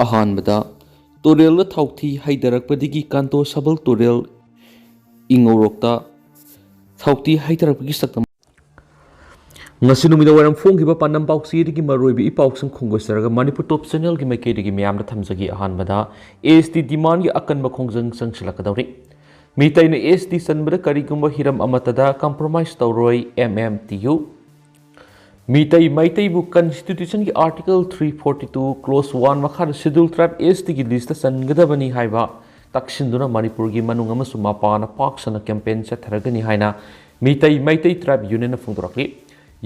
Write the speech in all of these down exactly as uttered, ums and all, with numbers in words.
ꯑꯍꯥꯟꯕꯗ, ꯇꯨꯔꯦꯜꯗ ꯊꯥꯎꯊꯤ ꯍꯩꯊꯔꯛꯄꯗꯒꯤ ꯀꯟꯇꯣ ꯁꯕꯜ ꯇꯨꯔꯦꯜ ꯏꯉꯧꯔꯣꯛꯇ ꯊꯥꯎꯊꯤ ꯍꯩꯊꯔꯛꯄꯒꯤ ꯁꯛꯇꯝ꯫ ꯉꯁꯤ ꯅꯨꯃꯤꯗꯥꯡ ꯋꯥꯏꯔꯝ ꯐꯣꯡꯈꯤꯕ ꯄꯥꯟꯗꯝ ꯄꯥꯎꯆꯦꯗꯒꯤ ꯃꯔꯨꯑꯣꯏꯕ ꯏ ꯄꯥꯎꯁꯤꯡ ꯈꯣꯡꯒꯣꯏꯆꯔꯒ ꯃꯅꯤꯄꯨꯔ ꯇꯣꯞ ꯆꯦꯅꯦꯜꯒꯤ ꯃꯥꯏꯀꯩꯗꯒꯤ ꯃꯌꯥꯝꯗ ꯊꯝꯖꯒꯦ꯫ ꯑꯍꯥꯟꯕꯗ, ꯑꯦꯁ ꯇꯤ ꯗꯤꯃꯥꯟꯒꯤ ꯑꯀꯟꯕ ꯈꯣꯡꯖꯪ ꯆꯪꯁꯤꯜꯂꯛꯀꯗꯧꯔꯤ꯫ ꯃꯤꯇꯩꯅ ꯑꯦꯁ ꯇꯤ ꯆꯟꯕꯗ ꯀꯔꯤꯒꯨꯝꯕ ꯍꯤꯔꯝ ꯑꯃꯠꯇꯗ ꯀꯝꯄ꯭ꯔꯣꯃꯥꯏꯁ ꯇꯧꯔꯣꯏ, M M T U. Meitei ꯃꯩꯇꯩꯕꯨ ꯀꯟꯁꯇꯤꯇ꯭ꯌꯨꯁꯟꯒꯤ article three forty two clause one ꯃꯈꯥꯗ ꯁꯦꯗ꯭ꯌꯨꯜ ꯇ꯭ꯔꯥꯏꯕ ꯑꯦꯁ ꯇꯤꯒꯤ ꯂꯤꯁꯇ ꯆꯟꯒꯗꯕꯅꯤ ꯍꯥꯏꯕ ꯇꯛꯁꯤꯟꯗꯨꯅ ꯃꯅꯤꯄꯨꯔꯒꯤ ꯃꯅꯨꯡ ꯑꯃꯁꯨꯡ ꯃꯄꯥꯟꯗ ꯄꯥꯛ ꯁꯟꯅ ꯀꯦꯝꯄꯦꯟ ꯆꯠꯊꯔꯒꯅꯤ ꯍꯥꯏꯅ ꯃꯤꯇꯩ ꯃꯩꯇꯩ ꯇ꯭ꯔꯥꯏꯕ ꯌꯨꯅꯤꯌꯟꯅ ꯐꯣꯡꯗꯣꯔꯛꯂꯤ꯫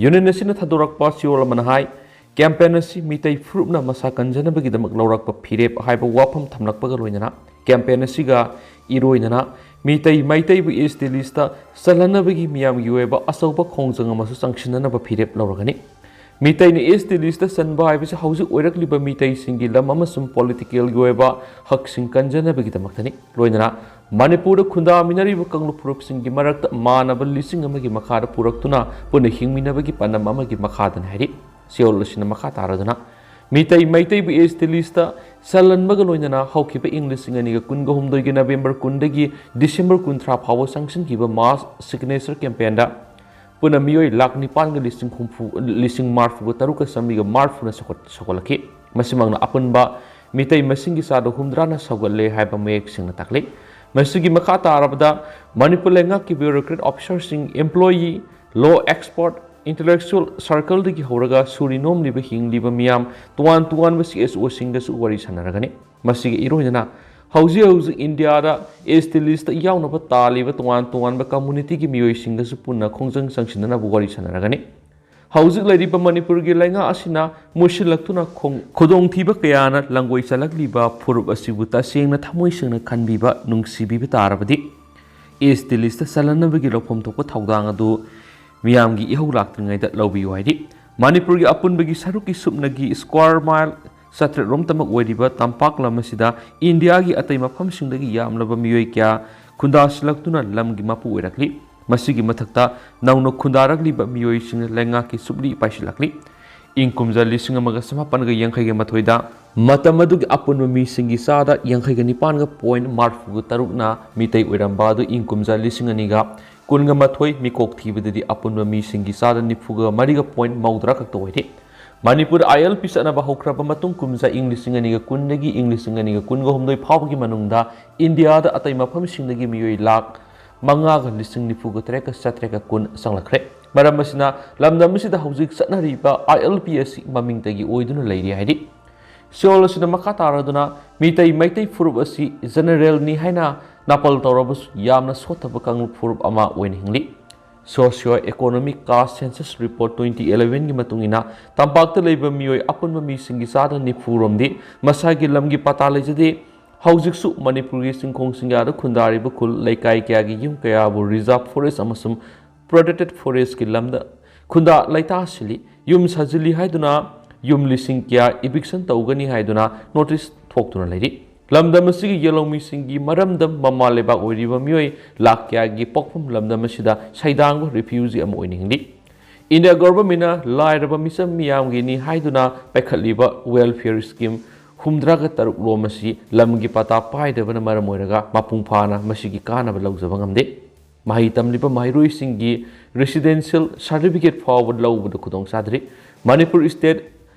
ꯌꯨꯅꯤꯌꯟ ꯑꯁꯤꯅ ꯊꯥꯗꯣꯔꯛꯄ ꯆꯦꯔꯣꯜ ꯑꯃꯅ ꯍꯥꯏ, ꯀꯦꯝꯄꯦꯟ ꯑꯁꯤ ꯃꯤꯇꯩ ꯐꯨꯔꯨꯞꯅ ꯃꯁꯥ ꯀꯟꯖꯅꯕꯒꯤꯗꯃꯛ ꯂꯧꯔꯛꯄ ꯐꯤꯔꯦꯞ ꯍꯥꯏꯕ ꯋꯥꯐꯝ ꯊꯝꯂꯛꯄꯒ ꯂꯣꯏꯅꯅ ꯀꯦꯝꯄꯦꯟ ꯑꯁꯤꯒ ꯏꯔꯣꯏꯅꯅ ꯃꯤꯇꯩ ꯃꯩꯇꯩꯕꯨ ꯑꯦꯁ ꯇꯤ ꯂꯤꯁꯇ ꯆꯜꯍꯟꯅꯕꯒꯤ ꯃꯤꯌꯥꯝꯒꯤ ꯑꯣꯏꯕ ꯑꯆꯧꯕ ꯈꯣꯡꯖꯪ ꯑꯃꯁꯨ ꯆꯪꯁꯤꯟꯅꯅꯕ ꯐꯤꯔꯦꯞ ꯂꯧꯔꯒꯅꯤ꯫ ꯃꯤꯇꯩꯅ ꯑꯦꯁ ꯇꯤ ꯂꯤꯁꯇ ꯆꯟꯕ ꯍꯥꯏꯕꯁꯤ ꯍꯧꯖꯤꯛ ꯑꯣꯏꯔꯛꯂꯤꯕ ꯃꯤꯇꯩꯁꯤꯡꯒꯤ ꯂꯝ ꯑꯃꯁꯨꯡ ꯄꯣꯂꯤꯇꯤꯀꯦꯜꯒꯤ ꯑꯣꯏꯕ ꯍꯛꯁꯤꯡ ꯀꯟꯖꯅꯕꯒꯤꯗꯃꯛꯇꯅꯤ꯫ ꯂꯣꯏꯅꯅ ꯃꯅꯤꯄꯨꯔꯗ ꯈꯨꯟꯗꯥꯃꯤꯟꯅꯔꯤꯕ ꯀꯥꯡꯂꯨꯞ ꯐꯨꯔꯨꯞꯁꯤꯡꯒꯤ ꯃꯔꯛꯇ ꯃꯥꯟꯅꯕ ꯂꯤꯁꯤꯡ ꯑꯃꯒꯤ ꯃꯈꯥꯗ ꯄꯨꯔꯛꯇꯨꯅ ꯄꯨꯟꯅ ꯍꯤꯡꯃꯤꯟꯅꯕꯒꯤ ꯄꯥꯟꯗꯝ ꯑꯃꯒꯤ ꯃꯈꯥꯗꯅꯤ ꯍꯥꯏꯔꯤ꯫ ꯆꯦꯔꯣꯜ ꯑꯁꯤꯅ ꯃꯈꯥ ꯇꯥꯔꯗꯨꯅ ꯃꯤꯇꯩ ꯃꯩꯇꯩꯕꯨ ꯑꯦꯁ ꯇꯤ ꯂꯤꯁꯇ ꯆꯜꯍꯟꯕꯒ ꯂꯣꯏꯅꯅ ꯍꯧꯈꯤꯕ ꯏꯪ ꯂꯤꯁꯤꯡ ꯑꯅꯤꯒ ꯀꯨꯟꯒ ꯍꯨꯝꯗꯣꯏꯒꯤ ꯅꯕꯦꯝꯕꯔ ꯀꯨꯟꯗꯒꯤ ꯗꯤꯁꯦꯝꯕꯔ ꯀꯨꯟꯊ꯭ꯔꯥ ꯐꯥꯎꯕ ꯆꯪꯁꯤꯟꯈꯤꯕ ꯃꯥꯁ ꯁꯤꯒꯅꯦꯆꯔ ꯀꯦꯝꯄꯦꯟꯗ ꯄꯨꯟꯅ ꯃꯤꯑꯣꯏ ꯂꯥꯈ ꯅꯤꯄꯥꯟꯒ ꯂꯤꯁꯤꯡ ꯍꯨꯝꯐꯨ, ꯂꯤꯁꯤꯡ ꯃꯔꯤꯐꯨꯒ ꯇꯔꯨꯛꯀ ꯆꯥꯃꯔꯤꯒ ꯃꯔꯤꯐꯨꯅ ꯁꯧꯒꯠ-, ꯁꯧꯒꯠꯂꯛꯈꯤ꯫ ꯃꯁꯤꯃꯛꯅ ꯑꯄꯨꯟꯕ ꯃꯤꯇꯩ ꯃꯁꯤꯡꯒꯤ ꯆꯥꯗ ꯍꯨꯝꯗ꯭ꯔꯥꯅ ꯁꯧꯒꯠꯂꯦ ꯍꯥꯏꯕ ꯃꯌꯦꯛ ꯁꯦꯡꯅ ꯇꯥꯛꯂꯤ꯫ ꯃꯁꯤꯒꯤ ꯃꯈꯥ ꯇꯥꯔꯕꯗ ꯃꯅꯤꯄꯨꯔ ꯂꯩꯉꯥꯛꯀꯤ ꯕ꯭ꯌꯨꯔꯣꯀ꯭ꯔꯦꯠ ꯑꯣꯐꯤꯁꯥꯔꯁꯤꯡ, ꯏꯝꯄ꯭ꯂꯣꯌꯤ, ꯂꯣ ꯑꯦꯛꯁꯄꯔꯠ, ꯏꯟꯇꯦꯂꯦꯛꯆꯨꯑꯦꯜ ꯁꯔꯀꯜꯗꯒꯤ ꯍꯧꯔꯒ ꯁꯨꯔꯤ ꯅꯣꯝꯂꯤꯕ ꯍꯤꯡꯂꯤꯕ ꯃꯤꯌꯥꯝ ꯇꯣꯉꯥꯟ ꯇꯣꯉꯥꯟꯕ ꯁꯤ ꯑꯦꯁ ꯑꯣꯁꯤꯡꯒꯁꯨ ꯋꯥꯔꯤ ꯁꯥꯟꯅꯔꯒꯅꯤ꯫ ꯃꯁꯤꯒ ꯏꯔꯣꯏꯅꯅ ꯍꯧꯖꯤꯛ ꯍꯧꯖꯤꯛ ꯏꯟꯗꯤꯌꯥꯗ ꯑꯦꯁ ꯇꯤ ꯂꯤꯁꯇ ꯌꯥꯎꯅꯕ ꯇꯥꯜꯂꯤꯕ ꯇꯣꯉꯥꯟ ꯇꯣꯉꯥꯟꯕ ꯀꯝꯃꯨꯅꯤꯇꯤꯒꯤ ꯃꯤꯑꯣꯏꯁꯤꯡꯒꯁꯨ ꯄꯨꯟꯅ ꯈꯣꯡꯖꯪ ꯆꯪꯁꯤꯟꯅꯅꯕ ꯋꯥꯔꯤ ꯁꯥꯟꯅꯔꯒꯅꯤ꯫ ꯍꯧꯖꯤꯛ ꯂꯩꯔꯤꯕ ꯃꯅꯤꯄꯨꯔꯒꯤ ꯂꯩꯉꯥꯛ ꯑꯁꯤꯅ ꯃꯨꯠꯁꯤꯜꯂꯛꯇꯨꯅ ꯈꯣꯡ-, ꯈꯨꯗꯣꯡꯊꯤꯕ ꯀꯌꯥꯅ ꯂꯪꯒꯣꯏ ꯆꯠꯂꯛꯂꯤꯕ ꯐꯨꯔꯨꯞ ꯑꯁꯤꯕꯨ ꯇꯁꯦꯡꯅ ꯊꯃꯣꯏ ꯁꯦꯡꯅ ꯈꯟꯕꯤꯕ, ꯅꯨꯡꯁꯤꯕꯤꯕ ꯇꯥꯔꯕꯗꯤ ꯑꯦꯁ ꯇꯤ ꯂꯤꯁꯇ ꯆꯜꯍꯟꯅꯕꯒꯤ ꯂꯧꯐꯝ ꯊꯣꯛꯄ ꯊꯧꯗꯥꯡ ꯑꯗꯨ ꯃꯤꯌꯥꯝꯒꯤ ꯏꯍꯧ ꯂꯥꯛꯇ꯭ꯔꯤꯉꯩꯗ ꯂꯧꯕꯤꯌꯨ ꯍꯥꯏꯔꯤ꯫ ꯃꯅꯤꯄꯨꯔꯒꯤ ꯑꯄꯨꯟꯕꯒꯤ ꯁꯔꯨꯛꯀꯤ ꯁꯨꯞꯅꯒꯤ ꯁ꯭ꯀ꯭ꯋꯥꯔ ꯃꯥꯏꯜ ꯆꯥꯇ꯭ꯔꯦꯠ ꯔꯣꯝꯇꯃꯛ ꯑꯣꯏꯔꯤꯕ ꯇꯝꯄꯥꯛ ꯂꯝ ꯑꯁꯤꯗ ꯏꯟꯗꯤꯌꯥꯒꯤ ꯑꯇꯩ ꯃꯐꯝꯁꯤꯡꯗꯒꯤ ꯌꯥꯝꯂꯕ ꯃꯤꯑꯣꯏ ꯀꯌꯥ ꯈꯨꯟꯗꯥꯁꯤꯜꯂꯛꯇꯨꯅ ꯂꯝꯒꯤ ꯃꯄꯨ ꯑꯣꯏꯔꯛꯂꯤ꯫ ꯃꯁꯤꯒꯤ ꯃꯊꯛꯇ ꯅꯧꯅ ꯈꯨꯟꯗꯥꯔꯛꯂꯤꯕ ꯃꯤꯑꯣꯏꯁꯤꯡꯅ ꯂꯩꯉꯥꯛꯀꯤ ꯁꯨꯞꯂꯤ ꯄꯥꯏꯁꯤꯜꯂꯛꯂꯤ꯫ ꯏꯪ ꯀꯨꯝꯖꯥ ꯂꯤꯁꯤꯡ ꯑꯃꯒ ꯆꯃꯥꯄꯟꯒ ꯌꯥꯡꯈꯩꯒ ꯃꯥꯊꯣꯏꯗ ꯃꯇꯝ ꯑꯗꯨꯒꯤ ꯑꯄꯨꯟꯕ ꯃꯤꯁꯤꯡꯒꯤ ꯆꯥꯗ ꯌꯥꯡꯈꯩꯒ ꯅꯤꯄꯥꯟꯒ point ꯃꯔꯤꯐꯨꯒ ꯇꯔꯨꯛꯅ ꯃꯤꯇꯩ ꯑꯣꯏꯔꯝꯕ ꯑꯗꯨ ꯏꯪ ꯀꯨꯝꯖꯥ ꯂꯤꯁꯤꯡ ꯑꯅꯤꯒ ꯀꯨꯟꯒ ꯃꯥꯊꯣꯏ ꯃꯤꯀꯣꯛ ꯊꯤꯕꯗꯗꯤ ꯑꯄꯨꯟꯕ ꯃꯤꯁꯤꯡꯒꯤ ꯆꯥꯗ ꯅꯤꯐꯨꯒ ꯃꯔꯤꯒ point ꯃꯧꯗ꯭ꯔꯥ ꯈꯛꯇ ꯑꯣꯏꯔꯤ꯫ ꯃꯅꯤꯄꯨꯔ ILP ꯆꯠꯅꯕ ꯍꯧꯈ꯭ꯔꯕ ꯃꯇꯨꯡ ꯀꯨꯝꯖꯥ ꯏꯪ ꯂꯤꯁꯤꯡ ꯑꯅꯤꯒ ꯀꯨꯟꯗꯒꯤ ꯏꯪ ꯂꯤꯁꯤꯡ ꯑꯅꯤꯒ ꯀꯨꯟꯒ ꯍꯨꯝꯗꯣꯏ ꯐꯥꯎꯕꯒꯤ ꯃꯅꯨꯡꯗ ꯏꯟꯗꯤꯌꯥꯗ ꯑꯇꯩ ꯃꯐꯝꯁꯤꯡꯗꯒꯤ ꯃꯤꯑꯣꯏ ꯂꯥꯈ ꯃꯉꯥꯒ ꯂꯤꯁꯤꯡ ꯅꯤꯐꯨꯒ ꯇꯔꯦꯠꯀ ꯆꯥꯇ꯭ꯔꯦꯠꯀ ꯀꯨꯟ ꯆꯪꯂꯛꯈ꯭ꯔꯦ꯫ ꯃꯔꯝ ꯑꯁꯤꯅ ꯂꯝꯗꯝ ꯑꯁꯤꯗ ꯍꯧꯖꯤꯛ ꯆꯠꯅꯔꯤꯕ ILP ꯑꯁꯤ ꯃꯃꯤꯡꯇꯒꯤ ꯑꯣꯏꯗꯨꯅ ꯂꯩꯔꯤ ꯍꯥꯏꯔꯤ꯫ ꯁꯤꯑꯣꯜ ꯑꯁꯤꯅ ꯃꯈꯥ ꯇꯥꯔꯗꯨꯅ ꯃꯤꯇꯩ ꯃꯩꯇꯩ ꯐꯨꯔꯨꯞ ꯑꯁꯤ generalꯅꯤ ꯍꯥꯏꯅ ꯅꯥꯄꯜ ꯇꯧꯔꯕꯁꯨ ꯌꯥꯝꯅ ꯁꯣꯠꯊꯕ ꯀꯥꯡꯂꯨꯞ ꯐꯨꯔꯨꯞ ꯑꯃ ꯑꯣꯏꯅ ꯍꯤꯡꯂꯤ꯫ Socio-economic caste census report twenty elevenꯒꯤ ꯃꯇꯨꯡ ꯏꯟꯅ ꯇꯝꯄꯥꯛꯇ ꯂꯩꯕ ꯃꯤꯑꯣꯏ ꯑꯄꯨꯟꯕ ꯃꯤꯁꯤꯡꯒꯤ ꯆꯥꯗ ꯅꯤꯐꯨ ꯔꯣꯝꯗꯤ ꯃꯁꯥꯒꯤ ꯂꯝꯒꯤ ꯄꯇꯥ ꯂꯩꯖꯗꯦ꯫ ꯍꯧꯖꯤꯛꯁꯨ ꯃꯅꯤꯄꯨꯔꯒꯤ ꯆꯤꯡꯈꯣꯡ ꯆꯤꯡꯌꯥꯗ ꯈꯨꯟꯗꯥꯔꯤꯕ ꯈꯨꯜ ꯂꯩꯀꯥꯏ ꯀꯌꯥꯒꯤ ꯌꯨꯝ ꯀꯌꯥꯕꯨ reserve forest ꯑꯃꯁꯨꯡ protected forestꯀꯤ ꯂꯝꯗ ꯈꯨꯟꯗꯥ ꯂꯩꯇꯥꯁꯤꯜꯂꯤ꯫ ꯌꯨꯝ ꯁꯥꯖꯤꯜꯂꯤ ꯍꯥꯏꯗꯨꯅ ꯌꯨꯝ ꯂꯤꯁꯤꯡ ꯀꯌꯥ eviction ꯇꯧꯒꯅꯤ ꯍꯥꯏꯗꯨꯅ notice ꯊꯣꯛꯇꯨꯅ ꯂꯩꯔꯤ꯫ ꯂꯝꯗꯝ ꯑꯁꯤꯒꯤ ꯌꯦꯜꯍꯧꯃꯤꯁꯤꯡꯒꯤ ꯃꯔꯝꯗꯝ ꯃꯃꯥ ꯂꯩꯕꯥꯛ ꯑꯣꯏꯔꯤꯕ ꯃꯤꯑꯣꯏ ꯂꯥꯈ ꯀꯌꯥꯒꯤ ꯄꯣꯛꯐꯝ ꯂꯝꯗꯝ ꯑꯁꯤꯗ ꯁꯩꯗꯥꯡꯕ refugee ꯑꯃ ꯑꯣꯏꯅ ꯍꯤꯡꯂꯤ꯫ ꯏꯟꯗꯤꯌꯥ ꯒꯣꯚꯔꯟꯃꯦꯟꯠꯅ ꯂꯥꯏꯔꯕ ꯃꯤꯆꯝ ꯃꯤꯌꯥꯝꯒꯤꯅꯤ ꯍꯥꯏꯗꯨꯅ ꯄꯥꯏꯈꯠꯂꯤꯕ welfare scheme ꯍꯨꯝꯗ꯭ꯔꯥꯒ ꯇꯔꯨꯛ ꯂꯣꯝ ꯑꯁꯤ ꯂꯝꯒꯤ ꯄꯇꯥ ꯄꯥꯏꯗꯕꯅ ꯃꯔꯝ ꯑꯣꯏꯔꯒ ꯃꯄꯨꯡ ꯐꯥꯅ ꯃꯁꯤꯒꯤ ꯀꯥꯟꯅꯕ ꯂꯧꯖꯕ ꯉꯝꯗꯦ꯫ ꯃꯍꯩ ꯇꯝꯂꯤꯕ ꯃꯍꯩꯔꯣꯏꯁꯤꯡꯒꯤ residential certificate ꯐꯥꯎꯕ ꯂꯧꯕꯗ ꯈꯨꯗꯣꯡ ꯆꯥꯗ꯭ꯔꯤ꯫ ꯃꯅꯤꯄꯨꯔ state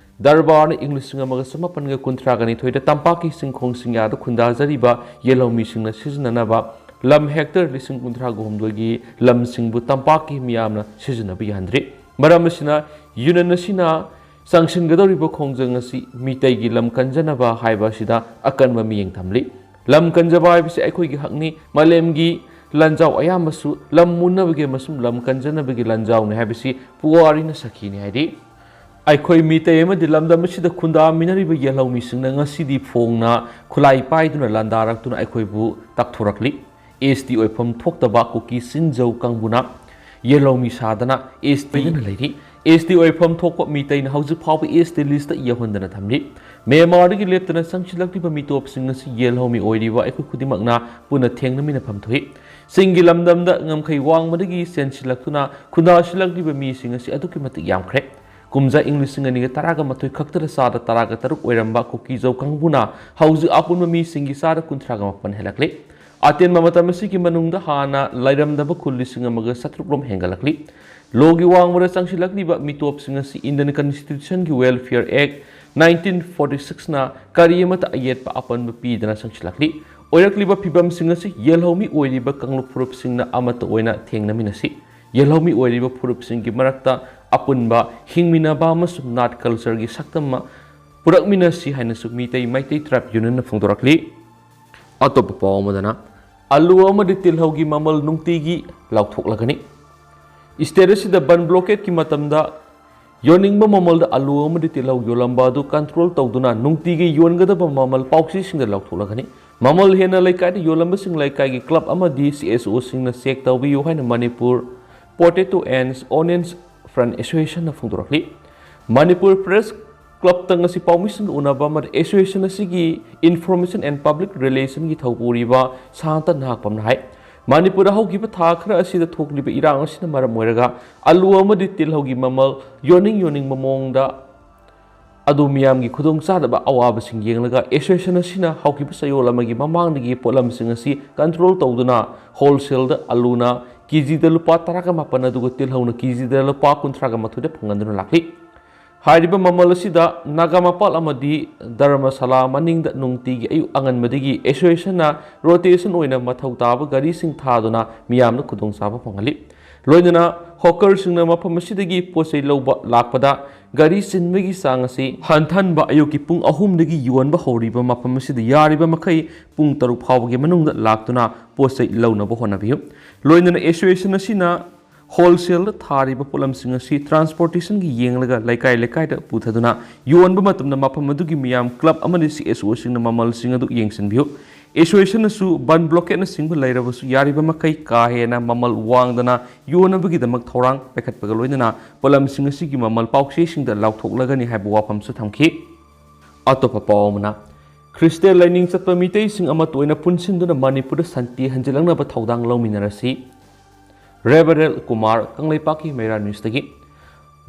ꯗꯔꯕꯥꯔꯅ ꯏꯪ ꯂꯤꯁꯤꯡ ꯑꯃꯒ ꯆꯃꯥꯄꯟꯒ ꯀꯨꯟꯊ꯭ꯔꯥꯒ ꯅꯤꯊꯣꯏꯗ ꯇꯝꯄꯥꯛꯀꯤ ꯆꯤꯡꯈꯣꯡ ꯆꯤꯡꯌꯥꯗ ꯈꯨꯟꯗꯥꯖꯔꯤꯕ ꯌꯦꯜꯍꯧꯃꯤꯁꯤꯡꯅ ꯁꯤꯖꯤꯟꯅꯅꯕ ꯂꯝ hectare ꯂꯤꯁꯤꯡ ꯀꯨꯟꯊ꯭ꯔꯥꯒ ꯍꯨꯝꯗꯣꯏꯒꯤ ꯂꯝꯁꯤꯡꯕꯨ ꯇꯝꯄꯥꯛꯀꯤ ꯃꯤꯌꯥꯝꯅ ꯁꯤꯖꯤꯟꯅꯕ ꯌꯥꯍꯟꯗ꯭ꯔꯤ꯫ ꯃꯔꯝ ꯑꯁꯤꯅ union ꯑꯁꯤꯅ ꯆꯪꯁꯤꯟꯒꯗꯧꯔꯤꯕ ꯈꯣꯡꯖꯪ ꯑꯁꯤ ꯃꯤꯇꯩꯒꯤ ꯂꯝ ꯀꯟꯖꯅꯕ ꯍꯥꯏꯕ ꯑꯁꯤꯗ ꯑꯀꯟꯕ ꯃꯤꯠꯌꯦꯡ ꯊꯝꯂꯤ꯫ ꯂꯝ ꯀꯟꯖꯕ ꯍꯥꯏꯕꯁꯤ ꯑꯩꯈꯣꯏꯒꯤ ꯍꯛꯅꯤ꯫ ꯃꯥꯂꯦꯝꯒꯤ ꯂꯥꯟꯖꯥꯎ ꯑꯌꯥꯝꯕꯁꯨ ꯂꯝ ꯃꯨꯟꯅꯕꯒꯤ ꯑꯃꯁꯨꯡ ꯂꯝ ꯀꯟꯖꯅꯕꯒꯤ ꯂꯥꯟꯖꯥꯎꯅꯤ ꯍꯥꯏꯕꯁꯤ ꯄꯨꯋꯥꯔꯤꯅ ꯁꯥꯈꯤꯅꯤ ꯍꯥꯏꯔꯤ꯫ ꯑꯩꯈꯣꯏ ꯃꯤꯇꯩ ꯑꯃꯗꯤ ꯂꯝꯗꯝ ꯑꯁꯤꯗ ꯈꯨꯟꯗꯥꯃꯤꯟꯅꯔꯤꯕ ꯌꯦꯜꯍꯧꯃꯤꯁꯤꯡꯅ ꯉꯁꯤꯗꯤ ꯐꯣꯡꯅ ꯈꯨꯠꯂꯥꯏ ꯄꯥꯏꯗꯨꯅ ꯂꯥꯟꯗꯥꯔꯛꯇꯨꯅ ꯑꯩꯈꯣꯏꯕꯨ ꯇꯥꯛꯊꯣꯔꯛꯂꯤ꯫ ST ꯑꯣꯏꯐꯝ ꯊꯣꯛꯇꯕ ꯀꯨꯀꯤ ꯆꯤꯟꯖꯧ ꯀꯥꯡꯕꯨꯅ ꯌꯦꯜꯍꯧꯃꯤ ꯁꯥꯗꯅ ST ꯑꯣꯏꯗꯨꯅ ꯂꯩꯔꯤ꯫ ST ꯑꯣꯏꯐꯝ ꯊꯣꯛꯄ ꯃꯤꯇꯩꯅ ꯍꯧꯖꯤꯛ ꯐꯥꯎꯕ ST list ꯌꯧꯍꯟꯗꯅ ꯊꯝꯂꯤ꯫ ꯃ꯭ꯌꯥꯟꯃꯥꯔꯗꯒꯤ ꯂꯦꯞꯇꯅ ꯆꯪꯁꯤꯜꯂꯛꯂꯤꯕ ꯃꯤꯇꯣꯞꯁꯤꯡ ꯑꯁꯤ ꯌꯦꯜꯍꯧꯃꯤ ꯑꯣꯏꯔꯤꯕ ꯑꯩꯈꯣꯏ ꯈꯨꯗꯤꯡꯃꯛꯅ ꯄꯨꯟꯅ ꯊꯦꯡꯅꯃꯤꯟꯅꯐꯝ ꯊꯣꯛꯏ꯫ ꯆꯤꯡꯒꯤ ꯂꯝꯗꯝꯗ ꯉꯝꯈꯩ ꯋꯥꯡꯃꯗꯒꯤ ꯆꯦꯟꯁꯤꯜꯂꯛꯇꯨꯅ ꯈꯨꯟꯗꯥꯁꯤꯜꯂꯛꯂꯤꯕ ꯃꯤꯁꯤꯡ ꯑꯁꯤ ꯑꯗꯨꯛꯀꯤ ꯃꯇꯤꯛ ꯌꯥꯝꯈ꯭ꯔꯦ꯫ ꯀꯨꯝꯖꯥ ꯏꯪ ꯂꯤꯁꯤꯡ ꯑꯅꯤꯒ ꯇꯔꯥꯒ ꯃꯥꯊꯣꯏ ꯈꯛꯇꯗ ꯆꯥꯗ ꯇꯔꯥꯒ ꯇꯔꯨꯛ ꯑꯣꯏꯔꯝꯕ ꯀꯨꯀꯤꯖꯧ ꯀꯥꯡꯕꯨꯅ ꯍꯧꯖꯤꯛ ꯑꯄꯨꯟꯕ ꯃꯤꯁꯤꯡꯒꯤ ꯆꯥꯗ ꯀꯨꯟꯊ꯭ꯔꯥꯒ ꯃꯥꯄꯟ ꯍꯦꯜꯂꯛꯂꯤ꯫ ꯑꯇꯦꯟꯕ ꯃꯇꯝ ꯑꯁꯤꯒꯤ ꯃꯅꯨꯡꯗ ꯍꯥꯟꯅ ꯂꯩꯔꯝꯗꯕ ꯈꯨꯜ ꯂꯤꯁꯤꯡ ꯑꯃꯒ ꯆꯥꯇ꯭ꯔꯨꯛ ꯔꯣꯝ ꯍꯦꯟꯒꯠꯂꯛꯂꯤ꯫ ꯂꯣꯒꯤ ꯋꯥꯡꯃꯗ ꯆꯪꯁꯤꯜꯂꯛꯂꯤꯕ ꯃꯤꯇꯣꯞꯁꯤꯡ ꯑꯁꯤ Indian Constitution ꯒꯤ Welfare Act nineteen forty six ꯅ ꯀꯔꯤ ꯑꯃꯠꯇ ꯑꯌꯦꯠꯄ ꯑꯄꯟꯕ ꯄꯤꯗꯅ ꯆꯪꯁꯤꯜꯂꯛꯂꯤ꯫ ꯑꯣꯏꯔꯛꯂꯤꯕ ꯐꯤꯕꯝꯁꯤꯡ ꯑꯁꯤ ꯌꯦꯜꯍꯧꯃꯤ ꯑꯣꯏꯔꯤꯕ ꯀꯥꯡꯂꯨꯞ ꯐꯨꯔꯨꯞꯁꯤꯡꯅ ꯑꯃꯠꯇ ꯑꯣꯏꯅ ꯊꯦꯡꯅꯃꯤꯟꯅꯁꯤ꯫ ꯌꯦꯜꯍꯧꯃꯤ ꯑꯣꯏꯔꯤꯕ ꯐꯨꯔꯨꯞꯁꯤꯡꯒꯤ ꯃꯔꯛꯇ ꯑꯄꯨꯟꯕ ꯍꯤꯡꯃꯤꯟꯅꯕ ꯑꯃꯁꯨꯡ ꯅꯥꯠ culture ꯒꯤ ꯁꯛꯇꯝ ꯑꯃ ꯄꯨꯔꯛꯃꯤꯟꯅꯁꯤ ꯍꯥꯏꯅꯁꯨ ꯃꯤꯇꯩ ꯃꯩꯇꯩ Tribe Union ꯅ ꯐꯣꯡꯗꯣꯔꯛꯂꯤ꯫ ꯑꯇꯣꯞꯄ ꯄꯥꯎ ꯑꯃꯗꯅ, ꯑꯂꯨ ꯑꯃꯗꯤ ꯇꯤꯜꯍꯧꯒꯤ ꯃꯃꯜ ꯅꯨꯡꯇꯤꯒꯤ ꯂꯥꯎꯊꯣꯛꯂꯒꯅꯤ꯫ State ꯑꯁꯤꯗ ꯕꯟ blockade ꯀꯤ ꯃꯇꯝꯗ ꯌꯣꯟꯅꯤꯡꯕ ꯃꯃꯜꯗ ꯑꯂꯨ ꯑꯃꯗꯤ ꯇꯤꯜꯍꯧ ꯌꯣꯜꯂꯝꯕ ꯑꯗꯨ control ꯇꯧꯗꯨꯅ ꯅꯨꯡꯇꯤꯒꯤ ꯌꯣꯟꯒꯗꯕ ꯃꯃꯜ ꯄꯥꯎꯆꯦꯁꯤꯡꯗ ꯂꯥꯎꯊꯣꯛꯂꯒꯅꯤ꯫ ꯃꯃꯜ ꯍꯦꯟꯅ ꯂꯩꯀꯥꯏꯗ ꯌꯣꯜꯂꯝꯕꯁꯤꯡ ꯂꯩꯀꯥꯏꯒꯤ club ꯑꯃꯗꯤ C S O ꯁꯤꯡꯅ check ꯇꯧꯕꯤꯌꯨ ꯍꯥꯏꯅ Manipur Potato and Onions Front Association ꯅ ꯐꯣꯡꯗꯣꯔꯛꯂꯤ꯫ Manipur Press Club ꯇ ꯉꯁꯤ ꯄꯥꯎꯃꯤꯁꯤꯡꯒ ꯎꯅꯕ ꯑꯃꯗ association ꯑꯁꯤꯒꯤ Information and Public Relation ꯒꯤ ꯊꯧꯄꯨꯔꯤꯕ ꯁꯥꯟꯇ ꯅꯍꯥꯛꯄꯝꯅ ꯍꯥꯏ, ꯃꯅꯤꯄꯨꯔꯗ ꯍꯧꯈꯤꯕ ꯊꯥ ꯈꯔ ꯑꯁꯤꯗ ꯊꯣꯛꯂꯤꯕ ꯏꯔꯥꯡ ꯑꯁꯤꯅ ꯃꯔꯝ ꯑꯣꯏꯔꯒ ꯑꯂꯨ ꯑꯃꯗꯤ ꯇꯤꯜꯍꯧꯒꯤ ꯃꯃꯜ ꯌꯣꯟꯅꯤꯡ ꯌꯣꯟꯅꯤꯡꯕ ꯃꯑꯣꯡꯗ ꯑꯗꯨ ꯃꯤꯌꯥꯝꯒꯤ ꯈꯨꯗꯣꯡꯆꯥꯗꯕ ꯑꯋꯥꯕꯁꯤꯡ ꯌꯦꯡꯂꯒ association ꯑꯁꯤꯅ ꯍꯧꯈꯤꯕ ꯆꯌꯣꯜ ꯑꯃꯒꯤ ꯃꯃꯥꯡꯗꯒꯤ ꯄꯣꯠꯂꯝꯁꯤꯡ ꯑꯁꯤ control ꯇꯧꯗꯨꯅ wholesale ꯗ ꯑꯂꯨꯅ KG ꯗ ꯂꯨꯄꯥ ꯇꯔꯥꯒ ꯃꯥꯄꯟ ꯑꯗꯨꯒ ꯇꯤꯜꯍꯧꯅ KG ꯗ ꯂꯨꯄꯥ ꯀꯨꯟꯊ꯭ꯔꯥꯒ ꯃꯥꯊꯣꯏꯗ ꯐꯪꯍꯟꯗꯨꯅ ꯂꯥꯛꯂꯤ꯫ ꯍꯥꯏꯔꯤꯕ ꯃꯃꯜ ꯑꯁꯤꯗ ꯅꯥꯒꯥꯃꯄꯥꯜ ꯑꯃꯗꯤ ꯙꯔꯃꯁꯥꯂꯥ ꯃꯅꯤꯡꯗ ꯅꯨꯡꯇꯤꯒꯤ ꯑꯌꯨꯛ ꯑꯉꯟꯕꯗꯒꯤ association ꯅ rotation ꯑꯣꯏꯅ ꯃꯊꯧ ꯇꯥꯕ ꯒꯥꯔꯤꯁꯤꯡ ꯊꯥꯗꯨꯅ ꯃꯤꯌꯥꯝꯗ ꯈꯨꯗꯣꯡꯆꯥꯕ ꯐꯪꯍꯜꯂꯤ꯫ ꯂꯣꯏꯅꯅ hawker ꯁꯤꯡꯅ ꯃꯐꯝ ꯑꯁꯤꯗꯒꯤ ꯄꯣꯠ ꯆꯩ ꯂꯧꯕ ꯂꯥꯛꯄꯗ ꯒꯥꯔꯤ ꯆꯤꯟꯕꯒꯤ ꯆꯥꯡ ꯑꯁꯤ ꯍꯟꯊꯍꯟꯕ, ꯑꯌꯨꯛꯀꯤ ꯄꯨꯡ ꯑꯍꯨꯝꯗꯒꯤ ꯌꯣꯟꯕ ꯍꯧꯔꯤꯕ ꯃꯐꯝ ꯑꯁꯤꯗ ꯌꯥꯔꯤꯕ ꯃꯈꯩ ꯄꯨꯡ ꯇꯔꯨꯛ ꯐꯥꯎꯕꯒꯤ ꯃꯅꯨꯡꯗ ꯂꯥꯛꯇꯨꯅ ꯄꯣꯠ ꯆꯩ ꯂꯧꯅꯕ ꯍꯣꯠꯅꯕꯤꯌꯨ꯫ ꯂꯣꯏꯅꯅ association ꯑꯁꯤꯅ wholesale ꯗ ꯊꯥꯔꯤꯕ ꯄꯣꯠꯂꯝꯁꯤꯡ ꯑꯁꯤ transportation ꯒꯤ ꯌꯦꯡꯂꯒ ꯂꯩꯀꯥꯏ ꯂꯩꯀꯥꯏꯗ ꯄꯨꯊꯗꯨꯅ ꯌꯣꯟꯕ ꯃꯇꯝꯗ ꯃꯐꯝ ꯑꯗꯨꯒꯤ ꯃꯤꯌꯥꯝ club ꯑꯃꯗꯤ C S O ꯁꯤꯡꯅ ꯃꯃꯜꯁꯤꯡ ꯑꯗꯨ ꯌꯦꯡꯁꯤꯟꯕꯤꯌꯨ꯫ Association ꯅꯁꯨ ꯕꯟ blockade ꯅꯆꯤꯡꯕ ꯂꯩꯔꯕꯁꯨ ꯌꯥꯔꯤꯕ ꯃꯈꯩ ꯀꯥ ꯍꯦꯟꯅ ꯃꯃꯜ ꯋꯥꯡꯗꯅ ꯌꯣꯟꯅꯕꯒꯤꯗꯃꯛ ꯊꯧꯔꯥꯡ ꯄꯥꯏꯈꯠꯄꯒ ꯂꯣꯏꯅꯅ ꯄꯣꯠꯂꯝꯁꯤꯡ ꯑꯁꯤꯒꯤ ꯃꯃꯜ ꯄꯥꯎꯆꯦꯁꯤꯡꯗ ꯂꯥꯎꯊꯣꯛꯂꯒꯅꯤ ꯍꯥꯏꯕ ꯋꯥꯐꯝꯁꯨ ꯊꯝꯈꯤ꯫ ꯑꯇꯣꯞꯄ ꯄꯥꯎ ꯑꯃꯅ, ꯈ꯭ꯔꯤꯁꯇꯤꯌꯥꯟ ꯂꯥꯏꯅꯤꯡ ꯆꯠꯄ ꯃꯤꯇꯩꯁꯤꯡ ꯑꯃꯠꯇ ꯑꯣꯏꯅ ꯄꯨꯟꯁꯤꯟꯗꯨꯅ ꯃꯅꯤꯄꯨꯔꯗ ꯁꯥꯟꯇꯤ ꯍꯟꯖꯤꯜꯂꯛꯅꯕ ꯊꯧꯗꯥꯡ ꯂꯧꯃꯤꯟꯅꯔꯁꯤ꯫ ꯔꯦꯕꯔꯦꯜ ꯀꯨꯃꯥꯔ, ꯀꯪꯂꯩꯄꯥꯛꯀꯤ ꯃꯩꯔꯥ ꯅ꯭ꯌꯨꯁꯇꯒꯤ꯫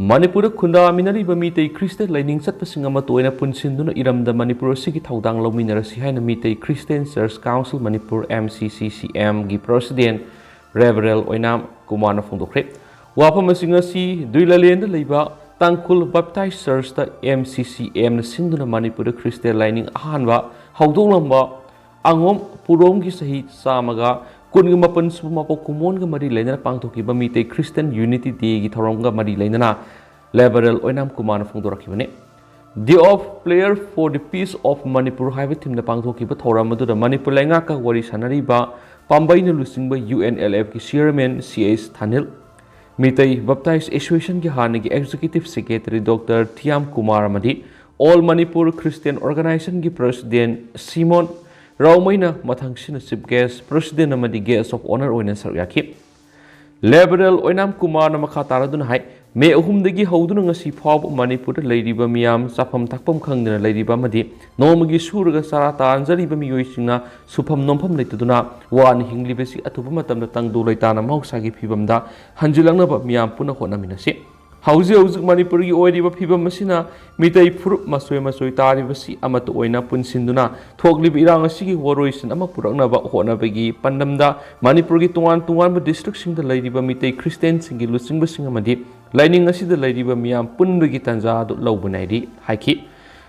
ꯃꯅꯤꯄꯨꯔꯗ ꯈꯨꯟꯗꯥꯃꯤꯟꯅꯔꯤꯕ ꯃꯤꯇꯩ ꯈ꯭ꯔꯤꯁꯇ ꯂꯥꯏꯅꯤꯡ ꯆꯠꯄꯁꯤꯡ ꯑꯃꯠꯇ ꯑꯣꯏꯅ ꯄꯨꯟꯁꯤꯟꯗꯨꯅ ꯏꯔꯝꯗ ꯃꯅꯤꯄꯨꯔ ꯑꯁꯤꯒꯤ ꯊꯧꯗꯥꯡ ꯂꯧꯃꯤꯟꯅꯔꯁꯤ ꯍꯥꯏꯅ Meitei Christian Church Council Manipur, M C C C M ꯒꯤ President Reverend ꯑꯣꯏꯅꯥꯝ ꯀꯨꯃꯥꯔꯅ ꯐꯣꯡꯗꯣꯛꯈ꯭ꯔꯦ꯫ ꯋꯥꯐꯝ ꯑꯁꯤ ꯉꯁꯤ ꯗꯨꯏꯂꯥꯂꯦꯟꯗ ꯂꯩꯕ ꯇꯥꯡꯈꯨꯜ Baptist Churchꯇ M C C M ꯅ ꯁꯤꯟꯗꯨꯅ ꯃꯅꯤꯄꯨꯔꯗ ꯈ꯭ꯔꯤꯁꯇꯤꯌꯥꯟ ꯂꯥꯏꯅꯤꯡ ꯑꯍꯥꯟꯕ ꯍꯧꯗꯣꯛꯂꯝꯕ ꯑꯉꯣꯝ ꯄꯨꯔꯣꯝꯒꯤ ꯆꯍꯤ ꯆꯥꯝꯃꯒ ꯀꯨꯟꯒ ꯃꯥꯄꯟ ꯁꯨꯕ ꯃꯄꯣꯛ ꯀꯨꯝꯑꯣꯟꯒ ꯃꯔꯤ ꯂꯩꯅꯅ ꯄꯥꯡꯊꯣꯛꯈꯤꯕ ꯃꯤꯇꯩ Christian Unity Dayꯒꯤ ꯊꯧꯔꯝꯒ ꯃꯔꯤ ꯂꯩꯅꯅ Reverend ꯑꯣꯏꯅꯥꯝ ꯀꯨꯃꯥꯔꯅ ꯐꯣꯡꯗꯣꯔꯛꯈꯤꯕꯅꯤ꯫ Day of Prayer for the Peace of Manipur ꯍꯥꯏꯕ ꯊꯤꯝꯗ ꯄꯥꯡꯊꯣꯛꯈꯤꯕ ꯊꯧꯔꯝ ꯑꯗꯨꯗ ꯃꯅꯤꯄꯨꯔ ꯂꯩꯉꯥꯛꯀ ꯋꯥꯔꯤ ꯁꯥꯟꯅꯔꯤꯕ ꯄꯥꯝꯕꯩꯅ ꯂꯨꯆꯤꯡꯕ U N L Fꯀꯤ Chairman C H ꯊꯥꯅꯤꯜ, Meitei Baptist Associationꯒꯤ ꯍꯥꯟꯅꯒꯤ Executive Secretary Doctor ꯊꯤꯌꯥꯝ ꯀꯨꯃꯥꯔ ꯑꯃꯗꯤ All Manipur Christian Organizationꯒꯤ President ꯁꯤꯃꯣꯟ ꯔꯥꯎꯃꯩꯅ ꯃꯊꯪꯁꯤꯅ Chief Guest, President ꯑꯃꯗꯤ Guest of Honour ꯑꯣꯏꯅ ꯁꯔꯨꯛ ꯌꯥꯈꯤ꯫ Reverend ꯑꯣꯏꯅꯥꯝ ꯀꯨꯃꯥꯔꯅ ꯃꯈꯥ ꯇꯥꯔꯗꯨꯅ ꯍꯥꯏ, ꯃꯦ ꯑꯍꯨꯝꯗꯒꯤ ꯍꯧꯗꯨꯅ ꯉꯁꯤ ꯐꯥꯎꯕ ꯃꯅꯤꯄꯨꯔꯗ ꯂꯩꯔꯤꯕ ꯃꯤꯌꯥꯝ ꯆꯥꯐꯝ ꯊꯛꯐꯝ ꯈꯪꯗꯅ ꯂꯩꯔꯤꯕ ꯑꯃꯗꯤ ꯅꯣꯡꯃꯒꯤ ꯁꯨꯔꯒ ꯆꯔꯥ ꯇꯥꯟꯖꯔꯤꯕ ꯃꯤꯑꯣꯏꯁꯤꯡꯅ ꯁꯨꯐꯝ ꯅꯣꯝꯐꯝ ꯂꯩꯇꯗꯨꯅ ꯋꯥꯅ ꯍꯤꯡꯂꯤꯕꯁꯤ ꯑꯊꯨꯕ ꯃꯇꯝꯗ ꯇꯪꯗꯨ ꯂꯩꯇꯥꯅ ꯃꯍꯧꯁꯥꯒꯤ ꯐꯤꯕꯝꯗ ꯍꯟꯖꯤꯜꯂꯛꯅꯕ ꯃꯤꯌꯥꯝ ꯄꯨꯟꯅ ꯍꯣꯠꯅꯃꯤꯟꯅꯁꯤ꯫ ꯍꯧꯖꯤꯛ ꯍꯧꯖꯤꯛ ꯃꯅꯤꯄꯨꯔꯒꯤ ꯑꯣꯏꯔꯤꯕ ꯐꯤꯕꯝ ꯑꯁꯤꯅ ꯃꯤꯇꯩ ꯐꯨꯔꯨꯞ ꯃꯆꯣꯏ ꯃꯆꯣꯏ ꯇꯥꯔꯤꯕꯁꯤ ꯑꯃꯠꯇ ꯑꯣꯏꯅ ꯄꯨꯟꯁꯤꯟꯗꯨꯅ ꯊꯣꯛꯂꯤꯕ ꯏꯔꯥꯡ ꯑꯁꯤꯒꯤ ꯋꯥꯔꯣꯏꯁꯤꯟ ꯑꯃ ꯄꯨꯔꯛꯅꯕ ꯍꯣꯠꯅꯕꯒꯤ ꯄꯥꯟꯗꯝꯗ ꯃꯅꯤꯄꯨꯔꯒꯤ ꯇꯣꯉꯥꯟ ꯇꯣꯉꯥꯟꯕ districtꯁꯤꯡꯗ ꯂꯩꯔꯤꯕ ꯃꯤꯇꯩ Christianꯁꯤꯡꯒꯤ ꯂꯨꯆꯤꯡꯕꯁꯤꯡ ꯑꯃꯗꯤ ꯂꯥꯏꯅꯤꯡ ꯑꯁꯤꯗ ꯂꯩꯔꯤꯕ ꯃꯤꯌꯥꯝ ꯄꯨꯟꯕꯒꯤ ꯇꯥꯟꯖꯥ ꯑꯗꯨ ꯂꯧꯕ ꯅꯥꯏꯔꯤ ꯍꯥꯏꯈꯤ꯫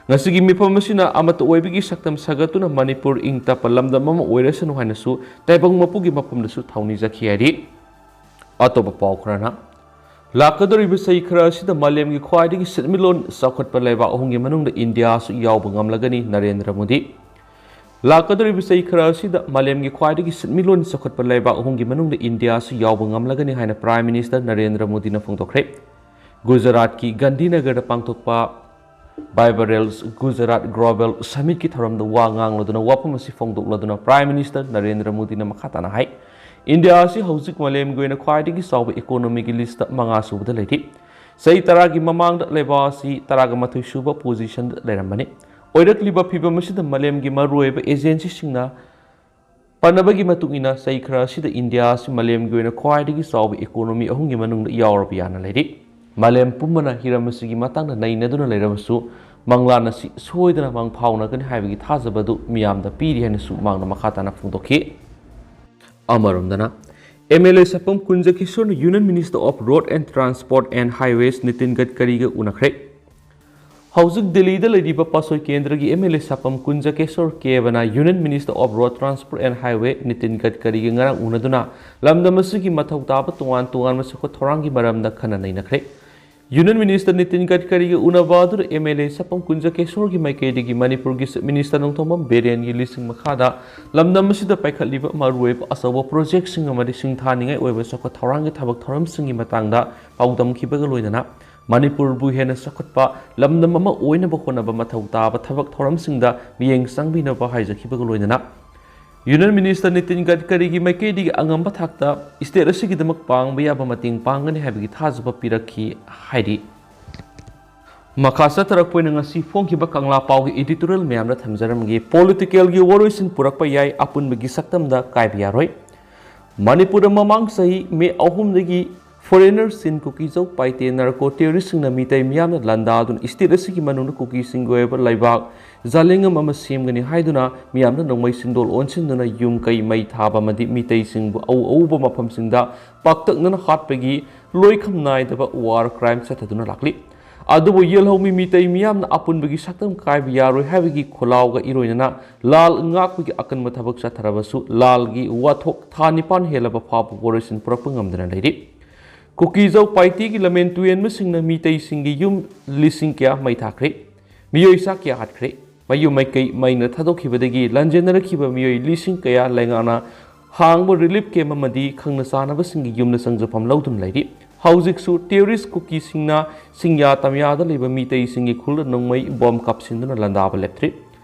ꯉꯁꯤꯒꯤ ꯃꯤꯐꯝ ꯑꯁꯤꯅ ꯑꯃꯠꯇ ꯑꯣꯏꯕꯒꯤ ꯁꯛꯇꯝ ꯁꯥꯒꯠꯇꯨꯅ ꯃꯅꯤꯄꯨꯔ ꯏꯪ ꯇꯞꯄ ꯂꯝꯗꯝ ꯑꯃ ꯑꯣꯏꯔꯁꯅꯨ ꯍꯥꯏꯅꯁꯨ ꯇꯥꯏꯕꯪ ꯃꯄꯨꯒꯤ ꯃꯐꯝꯗꯁꯨ ꯊꯧꯅꯤꯖꯈꯤ ꯍꯥꯏꯔꯤ꯫ ꯑꯇꯣꯞꯄ ꯄꯥꯎ ꯈꯔꯅ, ꯂꯥꯛꯀꯗꯧꯔꯤꯕ ꯆꯍꯤ ꯈꯔ ꯑꯁꯤꯗ ꯃꯥꯂꯦꯝꯒꯤ ꯈ꯭ꯋꯥꯏꯗꯒꯤ ꯁꯦꯟꯃꯤꯠꯂꯣꯟ ꯆꯥꯎꯈꯠꯄ ꯂꯩꯕꯥꯛ ꯑꯍꯨꯝꯒꯤ ꯃꯅꯨꯡꯗ ꯏꯟꯗꯤꯌꯥꯁꯨ ꯌꯥꯎꯕ ꯉꯝꯂꯒꯅꯤ, ꯅꯔꯦꯟꯗ꯭ꯔ ꯃꯣꯗꯤ꯫ ꯂꯥꯛꯀꯗꯧꯔꯤꯕ ꯆꯍꯤ ꯈꯔ ꯑꯁꯤꯗ ꯃꯥꯂꯦꯝꯒꯤ ꯈ꯭ꯋꯥꯏꯗꯒꯤ ꯁꯦꯟꯃꯤꯠꯂꯣꯟ ꯆꯥꯎꯈꯠꯄ ꯂꯩꯕꯥꯛ ꯑꯍꯨꯝꯒꯤ ꯃꯅꯨꯡꯗ ꯏꯟꯗꯤꯌꯥꯁꯨ ꯌꯥꯎꯕ ꯉꯝꯂꯒꯅꯤ ꯍꯥꯏꯅ Prime Minister ꯅꯔꯦꯟꯗ꯭ꯔ ꯃꯣꯗꯤꯅ ꯐꯣꯡꯗꯣꯛꯈ꯭ꯔꯦ꯫ ꯒꯨꯖꯔꯥꯠꯀꯤ ꯒꯥꯟꯙꯤꯅꯒꯔꯗ ꯄꯥꯡꯊꯣꯛꯄ Vibrance Gujarat Global Summitꯀꯤ ꯊꯧꯔꯝꯗ ꯋꯥ ꯉꯥꯡꯂꯗꯨꯅ ꯋꯥꯐꯝ ꯑꯁꯤ ꯐꯣꯡꯗꯣꯛꯂꯗꯨꯅ Prime Minister ꯅꯔꯦꯟꯗ꯭ꯔ ꯃꯣꯗꯤꯅ ꯃꯈꯥ ꯇꯥꯅ ꯍꯥꯏ, ꯏꯟꯗꯤꯌꯥ ꯑꯁꯤ ꯍꯧꯖꯤꯛ ꯃꯥꯂꯦꯝꯒꯤ ꯑꯣꯏꯅ ꯈ꯭ꯋꯥꯏꯗꯒꯤ ꯆꯥꯎꯕ economyꯒꯤ listꯇ ꯃꯉꯥ ꯁꯨꯕꯗ ꯂꯩꯔꯤ꯫ ꯆꯍꯤ ꯇꯔꯥꯒꯤ ꯃꯃꯥꯡꯗ ꯂꯩꯕꯥꯛ ꯑꯁꯤ ꯇꯔꯥꯒ ꯃꯥꯊꯣꯏ ꯁꯨꯕ positionꯗ ꯂꯩꯔꯝꯕꯅꯤ꯫ ꯑꯣꯏꯔꯛꯂꯤꯕ ꯐꯤꯕꯝ ꯑꯁꯤꯗ ꯃꯥꯂꯦꯝꯒꯤ ꯃꯔꯨꯑꯣꯏꯕ agencyꯁꯤꯡꯅ ꯄꯟꯅꯕꯒꯤ ꯃꯇꯨꯡ ꯏꯟꯅ ꯆꯍꯤ ꯈꯔ ꯑꯁꯤꯗ ꯏꯟꯗꯤꯌꯥ ꯑꯁꯤ ꯃꯥꯂꯦꯝꯒꯤ ꯑꯣꯏꯅ ꯈ꯭ꯋꯥꯏꯗꯒꯤ ꯆꯥꯎꯕ economy ꯑꯍꯨꯝꯒꯤ ꯃꯅꯨꯡꯗ ꯌꯥꯎꯔꯕ ꯌꯥꯅ ꯂꯩꯔꯤ꯫ ꯃꯥꯂꯦꯝ ꯄꯨꯝꯕꯅ ꯍꯤꯔꯝ ꯑꯁꯤꯒꯤ ꯃꯇꯥꯡꯗ ꯅꯩꯅꯗꯨꯅ ꯂꯩꯔꯕꯁꯨ, ꯃꯪꯂꯥꯟ ꯑꯁꯤ ꯁꯣꯏꯗꯅ ꯃꯥꯡ ꯐꯥꯎꯅꯒꯅꯤ ꯍꯥꯏꯕꯒꯤ ꯊꯥꯖꯕ ꯑꯗꯨ ꯃꯤꯌꯥꯝꯗ ꯄꯤꯔꯤ ꯍꯥꯏꯅꯁꯨ ꯃꯍꯥꯛꯅ ꯃꯈꯥ ꯇꯥꯅ ꯐꯣꯡꯗꯣꯛꯈꯤ꯫ ꯑꯃꯔꯣꯝꯗꯅ, MLA ꯁꯥꯄꯝ ꯀꯨꯟꯖꯀꯤꯁꯣꯔꯅ Union Minister of Road and Transport and Highways Nitin ꯒꯗꯀꯔꯤꯒ ꯎꯅꯈ꯭ꯔꯦ꯫ ꯍꯧꯖꯤꯛ ꯗꯤꯜꯂꯤꯗ ꯂꯩꯔꯤꯕ ꯄꯥꯁꯣꯏ ꯀꯦꯟꯗ꯭ꯔꯒꯤ MLA ꯁꯥꯄꯝ ꯀꯨꯟꯖꯀꯦꯁꯣꯔ ꯀꯦꯕꯅ Union Minister of Road Transport and Highway Nitin ꯒꯗꯀꯔꯤꯒ ꯉꯔꯥꯡ ꯎꯅꯗꯨꯅ ꯂꯝꯗꯝ ꯑꯁꯤꯒꯤ ꯃꯊꯧ ꯇꯥꯕ ꯇꯣꯉꯥꯟ ꯇꯣꯉꯥꯟꯕ ꯆꯥꯎꯈꯠ ꯊꯧꯔꯥꯡꯒꯤ ꯃꯔꯝꯗ ꯈꯟꯅ ꯅꯩꯅꯈ꯭ꯔꯦ꯫ Union Minister ꯅꯤꯇꯤꯟ ꯒꯗꯀꯔꯤꯒ ꯎꯅꯕ ꯑꯗꯨꯗ MLA ꯁꯥꯄꯝ ꯀꯨꯟꯖꯀꯦꯁꯣꯔꯒꯤ ꯃꯥꯏꯀꯩꯗꯒꯤ ꯃꯅꯤꯄꯨꯔꯒꯤ Chief Minister ꯅꯣꯡꯊꯣꯝꯕꯝ ꯕꯤꯔꯦꯟꯒꯤ ꯂꯤꯁꯤꯡ ꯃꯈꯥꯗ ꯂꯝꯗꯝ ꯑꯁꯤꯗ ꯄꯥꯏꯈꯠꯂꯤꯕ ꯃꯔꯨꯑꯣꯏꯕ ꯑꯆꯧꯕ ꯄ꯭ꯔꯣꯖꯦꯛꯁꯤꯡ ꯑꯃꯗꯤ ꯁꯤꯡꯊꯥꯅꯤꯡꯉꯥꯏ ꯑꯣꯏꯕ ꯆꯥꯎꯈꯠ ꯊꯧꯔꯥꯡꯒꯤ ꯊꯕꯛ ꯊꯧꯔꯝꯁꯤꯡꯒꯤ ꯃꯇꯥꯡꯗ ꯄꯥꯎꯗꯝꯈꯤꯕꯒ ꯂꯣꯏꯅꯅ ꯃꯅꯤꯄꯨꯔꯕꯨ ꯍꯦꯟꯅ ꯆꯥꯎꯈꯠꯄ ꯂꯝꯗꯝ ꯑꯃ ꯑꯣꯏꯅꯕ ꯍꯣꯠꯅꯕ ꯃꯊꯧ ꯇꯥꯕ ꯊꯕꯛ ꯊꯧꯔꯝꯁꯤꯡꯗ ꯃꯤꯠꯌꯦꯡ ꯆꯪꯕꯤꯅꯕ ꯍꯥꯏꯖꯈꯤꯕꯒ ꯂꯣꯏꯅꯅ Union Minister ꯅꯤꯇꯤꯟ ꯒꯗꯀꯔꯤꯒꯤ ꯃꯥꯏꯀꯩꯗꯒꯤ ꯑꯉꯝꯕ ꯊꯥꯛꯇ state ꯑꯁꯤꯒꯤꯗꯃꯛ ꯄꯥꯡꯕ ꯌꯥꯕ ꯃꯇꯦꯡ ꯄꯥꯡꯒꯅꯤ ꯍꯥꯏꯕꯒꯤ ꯊꯥꯖꯕ ꯄꯤꯔꯛꯈꯤ ꯍꯥꯏꯔꯤ꯫ ꯃꯈꯥ ꯆꯠꯊꯔꯛꯄ ꯑꯣꯏꯅ ꯉꯁꯤ ꯐꯣꯡꯈꯤꯕ ꯀꯪꯂꯥ ꯄꯥꯎꯒꯤ editorial ꯃꯌꯥꯝꯗ ꯊꯝꯖꯔꯝꯒꯦ꯫ Politicalꯒꯤ ꯋꯥꯔꯣꯏꯁꯤꯟ ꯄꯨꯔꯛꯄ ꯌꯥꯏ, ꯑꯄꯨꯟꯕꯒꯤ ꯁꯛꯇꯝꯗ ꯀꯥꯏꯕ ꯌꯥꯔꯣꯏ꯫ ꯃꯅꯤꯄꯨꯔꯗ ꯃꯃꯥꯡ ꯆꯍꯤ May ꯑꯍꯨꯝꯗꯒꯤ foreigner ꯆꯤꯟ ꯀꯨꯀꯤꯖꯧ ꯄꯥꯏꯇꯦ narco terroristꯁꯤꯡꯅ ꯃꯤꯇꯩ ꯃꯤꯌꯥꯝꯅ ꯂꯥꯟꯗꯥꯗꯨꯅ state ꯑꯁꯤꯒꯤ ꯃꯅꯨꯡꯗ ꯀꯨꯀꯤꯁꯤꯡꯒꯤ ꯑꯣꯏꯕ ꯂꯩꯕꯥꯛ ꯖꯥꯂꯤꯡꯉꯝ ꯑꯃ ꯁꯦꯝꯒꯅꯤ ꯍꯥꯏꯗꯨꯅ ꯃꯤꯌꯥꯝꯅ ꯅꯣꯡꯃꯩ ꯁꯤꯟꯗꯣꯜ ꯑꯣꯟꯁꯤꯟꯗꯨꯅ ꯌꯨꯝ ꯀꯩ ꯃꯩ ꯊꯥꯕ ꯑꯃꯗꯤ ꯃꯤꯇꯩꯁꯤꯡꯕꯨ ꯑꯎ ꯑꯎꯕ ꯃꯐꯝꯁꯤꯡꯗ ꯄꯥꯛꯇꯛꯅꯅ ꯍꯥꯠꯄꯒꯤ ꯂꯣꯏꯈꯝ ꯅꯥꯏꯗꯕ war crime ꯆꯠꯊꯗꯨꯅ ꯂꯥꯛꯂꯤ꯫ ꯑꯗꯨꯕꯨ ꯌꯦꯜꯍꯧꯃꯤ ꯃꯤꯇꯩ ꯃꯤꯌꯥꯝꯅ ꯑꯄꯨꯟꯕꯒꯤ ꯁꯛꯇꯝ ꯀꯥꯏꯕ ꯌꯥꯔꯣꯏ ꯍꯥꯏꯕꯒꯤ ꯈꯣꯜꯂꯥꯎꯒ ꯏꯔꯣꯏꯅꯅ ꯂꯥꯜ ꯉꯥꯛꯄꯒꯤ ꯑꯀꯟꯕ ꯊꯕꯛ ꯆꯠꯊꯔꯕꯁꯨ ꯂꯥꯜꯒꯤ ꯋꯥꯊꯣꯛ ꯊꯥ ꯅꯤꯄꯥꯟ ꯍꯦꯜꯂꯕ ꯐꯥꯎꯕ ꯋꯥꯔꯣꯏꯁꯤꯟ ꯄꯨꯔꯛꯄ ꯉꯝꯗꯅ ꯂꯩꯔꯤ꯫ ꯀꯨꯀꯤꯖꯧ ꯄꯥꯏꯇꯤꯒꯤ ꯂꯃꯦꯟ ꯇꯨꯌꯦꯟꯕꯁꯤꯡꯅ ꯃꯤꯇꯩꯁꯤꯡꯒꯤ ꯌꯨꯝ ꯂꯤꯁꯤꯡ ꯀꯌꯥ ꯃꯩ ꯊꯥꯈ꯭ꯔꯦ꯫ ꯃꯤꯑꯣꯏ ꯆꯥ ꯀꯌꯥ ꯍꯥꯠꯈ꯭ꯔꯦ꯫ ꯃꯌꯨꯝ ꯃꯩꯀꯩ ꯃꯩꯅ ꯊꯥꯗꯣꯛꯈꯤꯕꯗꯒꯤ ꯂꯥꯟꯖꯦꯟꯅꯔꯛꯈꯤꯕ ꯃꯤꯑꯣꯏ ꯂꯤꯁꯤꯡ ꯀꯌꯥ ꯂꯩꯉꯥꯛꯅ ꯍꯥꯡꯕ relief camp ꯑꯃꯗꯤ ꯈꯪꯅ ꯆꯥꯟꯅꯕꯁꯤꯡꯒꯤ ꯌꯨꯝꯗ ꯆꯪꯖꯐꯝ ꯂꯧꯗꯨꯅ ꯂꯩꯔꯤ꯫ ꯍꯧꯖꯤꯛꯁꯨ terrorist ꯀꯨꯀꯤꯁꯤꯡꯅ ꯆꯤꯡꯌꯥ ꯇꯝꯌꯥꯗ ꯂꯩꯕ ꯃꯤꯇꯩꯁꯤꯡꯒꯤ ꯈꯨꯜꯗ ꯅꯣꯡꯃꯩ ꯕꯣꯝ ꯀꯥꯞꯁꯤꯟꯗꯨꯅ ꯂꯥꯟꯗꯥꯕ ꯂꯦꯞꯇ꯭ꯔꯤ꯫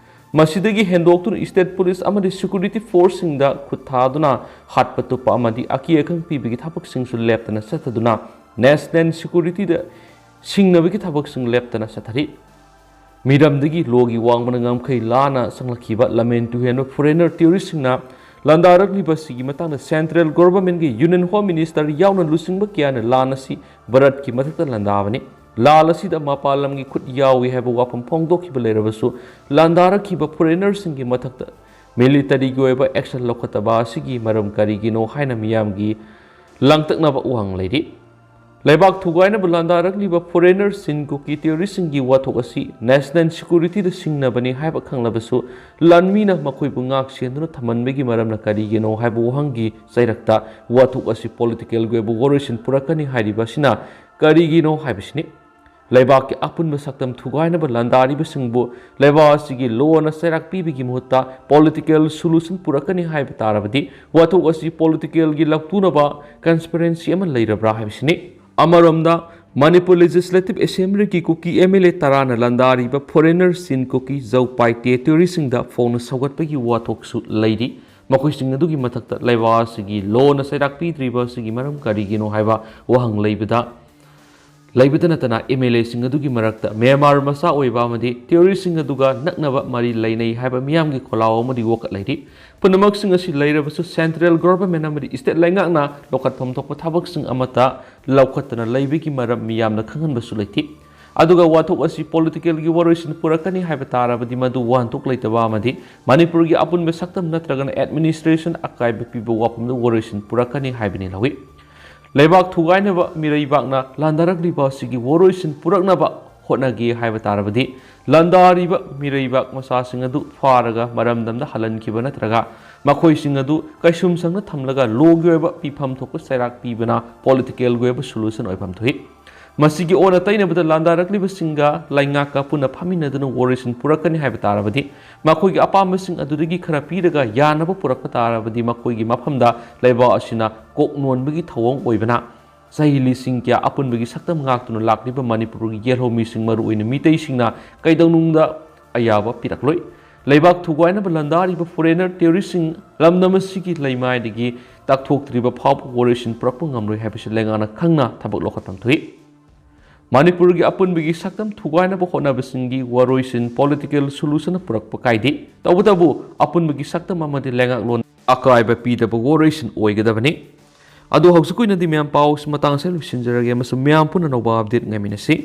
ꯃꯁꯤꯗꯒꯤ ꯍꯦꯟꯗꯣꯛꯇꯨꯅ state police ꯑꯃꯗꯤ security forceꯁꯤꯡꯗ ꯈꯨꯠ ꯊꯥꯗꯨꯅ ꯍꯥꯠꯄ ꯇꯨꯞꯄ ꯑꯃꯗꯤ ꯑꯀꯤ ꯑꯈꯪ ꯄꯤꯕꯒꯤ ꯊꯕꯛꯁꯤꯡꯁꯨ ꯂꯦꯞꯇꯅ ꯆꯠꯊꯗꯨꯅ national securityꯗ ꯁꯤꯡꯅꯕꯒꯤ ꯊꯕꯛꯁꯤꯡ ꯂꯦꯞꯇꯅ ꯆꯠꯊꯔꯤ꯫ ꯃꯤꯔꯝꯗꯒꯤ ꯂꯣꯒꯤ ꯋꯥꯡꯃꯅ ꯉꯝꯈꯩ ꯂꯥꯅ ꯆꯪꯂꯛꯈꯤꯕ ꯂꯝꯍꯦꯟ ꯇꯨꯍꯦꯟꯕ foreigner terroristꯁꯤꯡꯅ ꯂꯥꯟꯗꯥꯔꯛꯂꯤꯕ ꯑꯁꯤꯒꯤ ꯃꯇꯥꯡꯗ Central Governmentꯀꯤ Union Home Minister ꯌꯥꯎꯅ ꯂꯨꯆꯤꯡꯕ ꯀꯌꯥꯅ ꯂꯥꯟ ꯑꯁꯤ ꯚꯥꯔꯠꯀꯤ ꯃꯊꯛꯇ ꯂꯥꯟꯗꯥꯕꯅꯤ, ꯂꯥꯟ ꯑꯁꯤꯗ ꯃꯄꯥꯟ ꯂꯝꯒꯤ ꯈꯨꯠ ꯌꯥꯎꯏ ꯍꯥꯏꯕ ꯋꯥꯐꯝ ꯐꯣꯡꯗꯣꯛꯈꯤꯕ ꯂꯩꯔꯕꯁꯨ, ꯂꯥꯟꯗꯥꯔꯛꯈꯤꯕ foreignerꯁꯤꯡꯒꯤ ꯃꯊꯛꯇ militaryꯒꯤ ꯑꯣꯏꯕ action ꯂꯧꯈꯠꯇꯕ ꯑꯁꯤꯒꯤ ꯃꯔꯝ ꯀꯔꯤꯒꯤꯅꯣ ꯍꯥꯏꯅ ꯃꯤꯌꯥꯝꯒꯤ ꯂꯥꯡꯇꯛꯅꯕ ꯋꯥꯍꯪ ꯂꯩꯔꯤ꯫ ꯂꯩꯕꯥꯛ ꯊꯨꯒꯥꯏꯅꯕ ꯂꯥꯟꯗꯥꯔꯛꯂꯤꯕ foreigner Chin Kuki terroristꯁꯤꯡꯒꯤ ꯋꯥꯊꯣꯛ ꯑꯁꯤ national securityꯗ ꯁꯤꯡꯅꯕꯅꯤ ꯍꯥꯏꯕ ꯈꯪꯂꯕꯁꯨ, ꯂꯥꯟꯃꯤꯅ ꯃꯈꯣꯏꯕꯨ ꯉꯥꯛ ꯁꯦꯟꯗꯨꯅ ꯊꯝꯍꯟꯕꯒꯤ ꯃꯔꯝꯅ ꯀꯔꯤꯒꯤꯅꯣ ꯍꯥꯏꯕ ꯋꯥꯍꯪꯒꯤ ꯆꯩꯔꯛꯇ ꯋꯥꯊꯣꯛ ꯑꯁꯤ politicalꯒꯤ ꯑꯣꯏꯕ ꯋꯥꯔꯣꯏꯁꯤꯟ ꯄꯨꯔꯛꯀꯅꯤ ꯍꯥꯏꯔꯤꯕ ꯑꯁꯤꯅ ꯀꯔꯤꯒꯤꯅꯣ ꯍꯥꯏꯕꯁꯤꯅꯤ꯫ ꯂꯩꯕꯥꯛꯀꯤ ꯑꯄꯨꯟꯕ ꯁꯛꯇꯝ ꯊꯨꯒꯥꯏꯅꯕ ꯂꯥꯟꯗꯥꯔꯤꯕꯁꯤꯡꯕꯨ ꯂꯩꯕꯥꯛ ꯑꯁꯤꯒꯤ lawꯅ ꯆꯩꯔꯥꯛ ꯄꯤꯕꯒꯤ ꯃꯍꯨꯠꯇ political solution ꯄꯨꯔꯛꯀꯅꯤ ꯍꯥꯏꯕ ꯇꯥꯔꯕꯗꯤ, ꯋꯥꯊꯣꯛ ꯑꯁꯤ politicalꯒꯤ ꯂꯧꯇꯨꯅꯕ conspiracy ꯑꯃ ꯂꯩꯔꯕ꯭ꯔꯥ ꯍꯥꯏꯕꯁꯤꯅꯤ꯫ ꯑꯃꯔꯣꯝꯗ, ꯃꯅꯤꯄꯨꯔ Legislative Assemblyꯒꯤ ꯀꯨꯀꯤ MLA ꯇꯔꯥꯅ ꯂꯥꯟꯗꯥꯔꯤꯕ foreigner Chin Kuki Zou Paite terroristꯁꯤꯡꯗ ꯐꯣꯡꯅ ꯁꯧꯒꯠꯄꯒꯤ ꯋꯥꯊꯣꯛꯁꯨ ꯂꯩꯔꯤ꯫ ꯃꯈꯣꯏꯁꯤꯡ ꯑꯗꯨꯒꯤ ꯃꯊꯛꯇ ꯂꯩꯕꯥꯛ ꯑꯁꯤꯒꯤ lawꯅ ꯆꯩꯔꯥꯛ ꯄꯤꯗ꯭ꯔꯤꯕ ꯑꯁꯤꯒꯤ ꯃꯔꯝ ꯀꯔꯤꯒꯤꯅꯣ ꯍꯥꯏꯕ ꯋꯥꯍꯪ ꯂꯩꯕꯗ, ꯂꯩꯕꯇ ꯅꯠꯇꯅ MLAꯁꯤꯡ ꯑꯗꯨꯒꯤ ꯃꯔꯛꯇ ꯃ꯭ꯌꯥꯟꯃꯥꯔ ꯃꯆꯥ ꯑꯣꯏꯕ ꯑꯃꯗꯤ terroristꯁꯤꯡ ꯑꯗꯨꯒ ꯅꯛꯅꯕ ꯃꯔꯤ ꯂꯩꯅꯩ ꯍꯥꯏꯕ ꯃꯤꯌꯥꯝꯒꯤ ꯈꯣꯜꯂꯥꯎ ꯑꯃꯗꯤ ꯋꯥꯀꯠ ꯂꯩꯔꯤ꯫ ꯄꯨꯝꯅꯃꯛꯁꯤꯡ ꯑꯁꯤ ꯂꯩꯔꯕꯁꯨ Central Government ꯑꯃꯗꯤ state ꯂꯩꯉꯥꯛꯅ ꯂꯧꯈꯠꯐꯝ ꯊꯣꯛꯄ ꯊꯕꯛꯁꯤꯡ ꯑꯃꯠꯇ ꯂꯧꯈꯠꯇꯅ ꯂꯩꯕꯒꯤ ꯃꯔꯝ ꯃꯤꯌꯥꯝꯅ ꯈꯪꯍꯟꯕꯁꯨ ꯂꯩꯇꯦ꯫ ꯑꯗꯨꯒ ꯋꯥꯊꯣꯛ ꯑꯁꯤ politicalꯒꯤ ꯋꯥꯔꯣꯏꯁꯤꯟ ꯄꯨꯔꯛꯀꯅꯤ ꯍꯥꯏꯕ ꯇꯥꯔꯕꯗꯤ, ꯃꯗꯨ ꯋꯥꯍꯟꯊꯣꯛ ꯂꯩꯇꯕ ꯑꯃꯗꯤ ꯃꯅꯤꯄꯨꯔꯒꯤ ꯑꯄꯨꯟꯕ ꯁꯛꯇꯝ ꯅꯠꯇ꯭ꯔꯒꯅ administration ꯑꯀꯥꯏꯕ ꯄꯤꯕ ꯋꯥꯐꯝꯗ ꯋꯥꯔꯣꯏꯁꯤꯟ ꯄꯨꯔꯛꯀꯅꯤ ꯍꯥꯏꯕꯅꯤ ꯂꯧꯏ꯫ ꯂꯩꯕꯥꯛ ꯊꯨꯒꯥꯏꯅꯕ ꯃꯤꯔꯩꯕꯥꯛꯅ ꯂꯥꯟꯗꯥꯔꯛꯂꯤꯕ ꯑꯁꯤꯒꯤ ꯋꯥꯔꯣꯏꯁꯤꯟ ꯄꯨꯔꯛꯅꯕ ꯍꯣꯠꯅꯒꯦ ꯍꯥꯏꯕ ꯇꯥꯔꯕꯗꯤ, ꯂꯥꯟꯗꯥꯔꯤꯕ ꯃꯤꯔꯩꯕꯥꯛ ꯃꯆꯥꯁꯤꯡ ꯑꯗꯨ ꯐꯥꯔꯒ ꯃꯔꯝꯗꯝꯗ ꯍꯜꯍꯟꯈꯤꯕ ꯅꯠꯇ꯭ꯔꯒ ꯃꯈꯣꯏꯁꯤꯡ ꯑꯗꯨ ꯀꯩꯁꯨꯝꯁꯪꯅ ꯊꯝꯂꯒ lawꯒꯤ ꯑꯣꯏꯕ ꯄꯤꯐꯝ ꯊꯣꯛꯄ ꯆꯩꯔꯥꯛ ꯄꯤꯕꯅ politicalꯒꯤ ꯑꯣꯏꯕ solution ꯑꯣꯏꯐꯝ ꯊꯣꯛꯏ꯫ ꯃꯁꯤꯒꯤ ꯑꯣꯟꯅ ꯇꯩꯅꯕꯗ, ꯂꯥꯟꯗꯥꯔꯛꯂꯤꯕꯁꯤꯡꯒ ꯂꯩꯉꯥꯛꯀ ꯄꯨꯟꯅ ꯐꯝꯃꯤꯟꯅꯗꯨꯅ ꯋꯥꯔꯣꯏꯁꯤꯟ ꯄꯨꯔꯛꯀꯅꯤ ꯍꯥꯏꯕ ꯇꯥꯔꯕꯗꯤ, ꯃꯈꯣꯏꯒꯤ ꯑꯄꯥꯝꯕꯁꯤꯡ ꯑꯗꯨꯗꯒꯤ ꯈꯔ ꯄꯤꯔꯒ ꯌꯥꯅꯕ ꯄꯨꯔꯛꯄ ꯇꯥꯔꯕꯗꯤ, ꯃꯈꯣꯏꯒꯤ ꯃꯐꯝꯗ ꯂꯩꯕꯥꯛ ꯑꯁꯤꯅ ꯀꯣꯛ ꯅꯣꯟꯕꯒꯤ ꯊꯧꯑꯣꯡ ꯑꯣꯏꯕꯅ, ꯆꯍꯤ ꯂꯤꯁꯤꯡ ꯀꯌꯥ ꯑꯄꯨꯟꯕꯒꯤ ꯁꯛꯇꯝ ꯉꯥꯛꯇꯨꯅ ꯂꯥꯛꯂꯤꯕ ꯃꯅꯤꯄꯨꯔꯒꯤ ꯌꯦꯜꯍꯧꯃꯤꯁꯤꯡ, ꯃꯔꯨꯑꯣꯏꯅ ꯃꯤꯇꯩꯁꯤꯡꯅ ꯀꯩꯗꯧꯅꯨꯡꯗ ꯑꯌꯥꯕ ꯄꯤꯔꯛꯂꯣꯏ꯫ ꯂꯩꯕꯥꯛ ꯊꯨꯒꯥꯏꯅꯕ ꯂꯥꯟꯗꯥꯔꯤꯕ foreigner terroristꯁꯤꯡ ꯂꯝꯗꯝ ꯑꯁꯤꯒꯤ ꯂꯩꯃꯥꯏꯗꯒꯤ ꯇꯥꯛꯊꯣꯛꯇ꯭ꯔꯤꯕ ꯐꯥꯎꯕ ꯋꯥꯔꯣꯏꯁꯤꯟ ꯄꯨꯔꯛꯄ ꯉꯝꯂꯣꯏ ꯍꯥꯏꯕꯁꯤ ꯂꯩꯉꯥꯛꯅ ꯈꯪꯅ ꯊꯕꯛ ꯂꯧꯈꯠꯐꯝ ꯊꯣꯛꯏ꯫ ꯃꯅꯤꯄꯨꯔꯒꯤ ꯑꯄꯨꯟꯕꯒꯤ ꯁꯛꯇꯝ ꯊꯨꯒꯥꯏꯅꯕ ꯍꯣꯠꯅꯕꯁꯤꯡꯒꯤ ꯋꯥꯔꯣꯏꯁꯤꯟ political solution ꯄꯨꯔꯛꯄ ꯀꯥꯏꯗꯦ꯫ ꯇꯧꯕꯇꯕꯨ, ꯑꯄꯨꯟꯕꯒꯤ ꯁꯛꯇꯝ ꯑꯃꯗꯤ ꯂꯩꯉꯥꯛꯂꯣꯟ ꯑꯀꯥꯏꯕ ꯄꯤꯗꯕ ꯋꯥꯔꯣꯏꯁꯤꯟ ꯑꯣꯏꯒꯗꯕꯅꯤ꯫ ꯑꯗꯣ ꯍꯧꯖꯤꯛꯀꯤ ꯑꯣꯏꯅꯗꯤ ꯃꯌꯥꯝ ꯄꯥꯎ ꯃꯇꯥꯡꯁꯦ ꯂꯣꯏꯁꯤꯟꯖꯔꯒꯦ ꯑꯃꯁꯨꯡ ꯃꯌꯥꯝ ꯄꯨꯟꯅ ꯑꯅꯧꯕ update ꯉꯥꯏꯃꯤꯟꯅꯁꯤ꯫